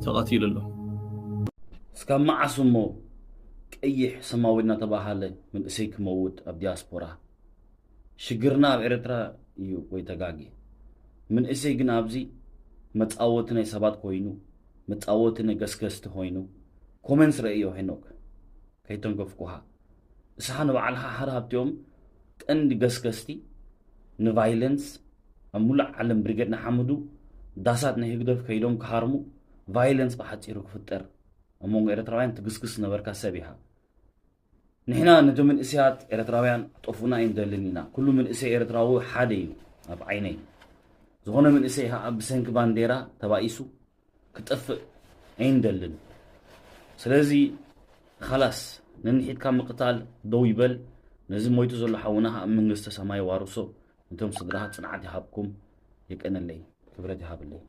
ተቐቲሉ ኣሎ። እስካብ መዓስ እሞ ቀይሕ ሰማዊ እናተባሃለ መንእሰይ ክመውት ኣብ ዲያስፖራ? ሽግርና ኣብ ኤርትራ እዩ ወይ ተጋጊ? መንእሰይ ግን ኣብዚ መጻወቲ ናይ ሰባት ኮይኑ፣ መጻወቲ ናይ ገስገስቲ ኮይኑ፣ ኮመንትስ ረእዮ ሄኖክ፣ ከይተንከፍኩኻ። እስኻ ንባዕልኻ ሓደ ሃብቲኦም ቀንዲ ገስገስቲ ንቫይለንስ ኣብ ሙሉእ ዓለም ብሪጌድ ንሓመዱ ዳሳት ናይ ህግደፍ ከይዶም ክሃርሙ ቫይለንስ ብሓጺሩ ክፍጠር ኣብ መንጎ ኤርትራውያን ትግስግስ ዝነበርካ ሰብ ኢኻ። ንሕና ነቲ መንእሰያት ኤርትራውያን ክጠፍኡና ኣይንደልን ኢና። ኩሉ መንእሰይ ኤርትራዊ ሓደ እዩ ኣብ ዓይነይ። ዝኾነ መንእሰይ ከዓ ብሰንኪ ባንዴራ ተባኢሱ ክጠፍእ ኣይንደልን። ስለዚ ኻላስ ነንሒትካ ምቕታል ደው ይበል። ነዚ ሞይቱ ዘሎ ሓውና ከዓ ኣብ መንግስተ ሰማይ ዋርሶ፣ ነቶም ስድራኻ ጽንዓት ይሃብኩም። የቀነለይ፣ ክብረት ይሃብለይ።